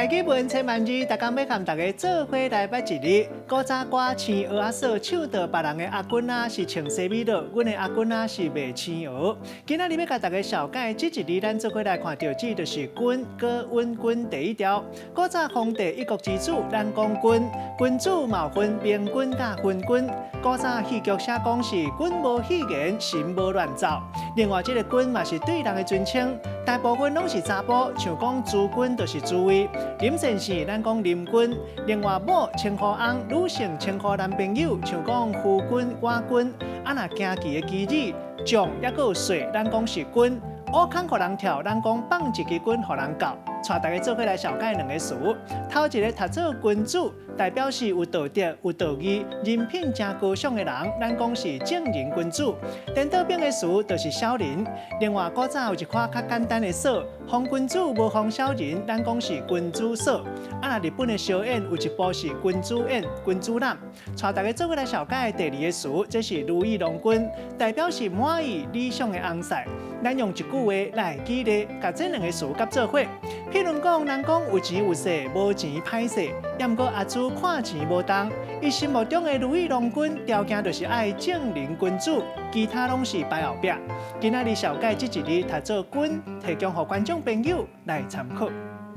台語文千萬字，逐工欲佮大家做伙來捌一字。古早歌青蚵仔嫂唱著別人的阿君仔是穿西米露，阮的阿君仔是賣青蚵。今仔日欲共大家紹介這一字，咱做伙來看著這就是君，高穩君第一條。古早皇帝一國之主，咱講君，君主嘛有分明君佮昏君。古早戲劇寫講是君無戲言，神無亂奏。另外，這個君嘛是對人的尊稱，大部分攏是查埔，像講諸君就是諸位。林先生，咱講林君。另外，某稱呼翁，女性稱呼男朋友，像講夫君、我君。啊，若行棋的棋子，將抑閣有帥，咱講是君。挖空予人跳，咱講放一支棍予人教。帶大家做伙來紹介兩個詞。頭一个讀做君子，代表是有道德、有道義、人品誠高尚的人，咱講是正人君子。顛倒反的詞就是小人。另外，古早有一款較簡單的鎖，防君子無防小人，咱講是君子鎖。啊，若日本的燒煙有一部是君子煙、君子膽。帶大家做伙來紹介第二个詞，這是如意郎君，代表是滿意理想的翁婿。咱用一句話來舉例，共這兩个詞結做伙。譬如講，人講有錢有勢，無錢歹勢。抑毋過阿朱看錢無重，伊心目中的如意郎君條件就是愛正人君子，其他攏是擺後壁。今仔日紹介這一字讀做君，提供予觀眾朋友來參考。